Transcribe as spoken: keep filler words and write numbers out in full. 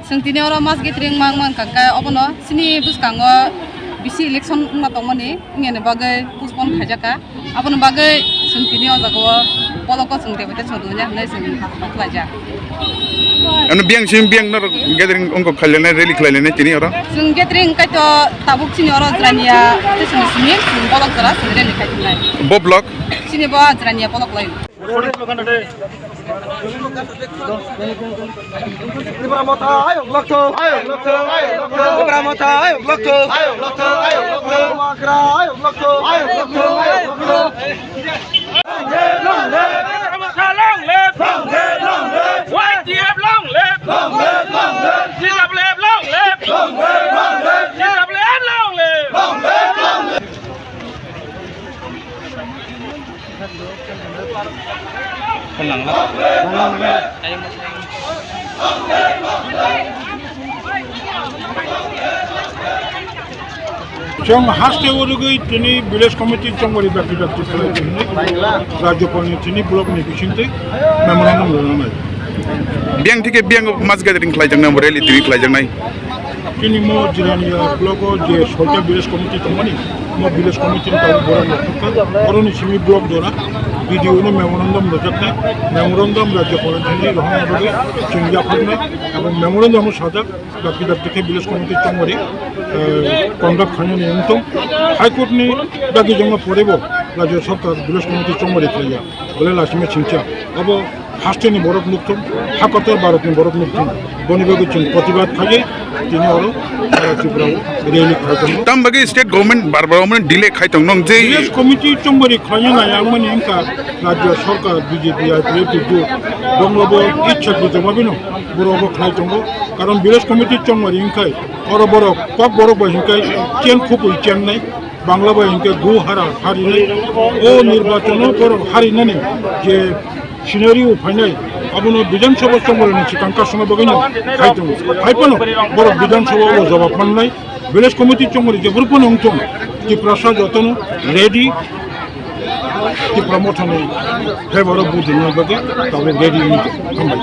Chwng tini oro mass gathering mang mankha khe obono chini bwskango bisi election wngma tongmani, wngya ni bagwi postpone khaijakha. Aboni bagwi chwng tini o jaga o bolok o chwng tebate chodwlanya hinwi chwng khlaijak. Ano biyang simi biyang norok gathering wngkha, khlailainai, rally khlailainai tini oro? Chwng gathering wngkha to tabuk chini oro Jirania tei chini simi chwng bolok jora chwng rally khai tongnai. Bo block? Chini bo Jirania bolok lai. Tipra Motha ayok lokthung, ayok lokthung, ayok lokthung. Tipra Motha ayok lokthung, ayok lokthung, ayok lokthung. Bubagra ayok lokthung, ayok lokthung, ayok lokthung. Long live! Long live! Long live! Y T F long live! Long live! Long live! C W F long live! Long live! Long live! C W F long live! Long live! Long live! Chwng haste urugwi tini village committee chongmari dakti dakti khlai tini rajyapalni tini block ni bisingtwi memorandum rwnai. Biyang thike biyang mass gathering khlaijaknai, rally tini khlaijaknai. Tini mo Jirania block o je soita village committee tongmani, mo village committee ni tabuk borok naithokha. Borokni simi block jora B D O no memorandum rwjaknai, memorandum rajyapalni thani rohorna bagwi chwng yapharnai, abo memorandum o sajak, dakti dakti khe village committee chongmari, eh, conduct khainani wngthung. High Court ni dagi jongma porebo rajya sarkar village committee chongmari khlaiya, belai laisima singcha. Abo hasteni borok nukthung, hakotor Bharatni borok nukthung. Boni bagwi chwng protibad khaigwi tini oro sara Tripura o rally khlai tongo. Tam bagwi state government bar bar omo delay khai tong nong je. Village committee chongmari khlaina nai ang mani wngkha rajya sarkar B J P I P F T jot bongno bo ichha khe joma bino borok bo khlai tongo. Karon village committee chongmari wngkhai oro borok kok borok bai hwnkhai chen khupui chennai. Bangla bai hinkhe gu hara harinai, o nirbachon o borok harinani je scenario phainai, abono Bidhan Sabha chongmari ni swkang kasuna bagwi no khai tongo. Hai phano borok Bidhan Sabha o jawab mannai, village committee chongmari je bwrwi phano wngthung, Tiprasa jotono ready, Tipra Mothani favour o vote rwna bagwi tabuk ready wngthung. Hambai.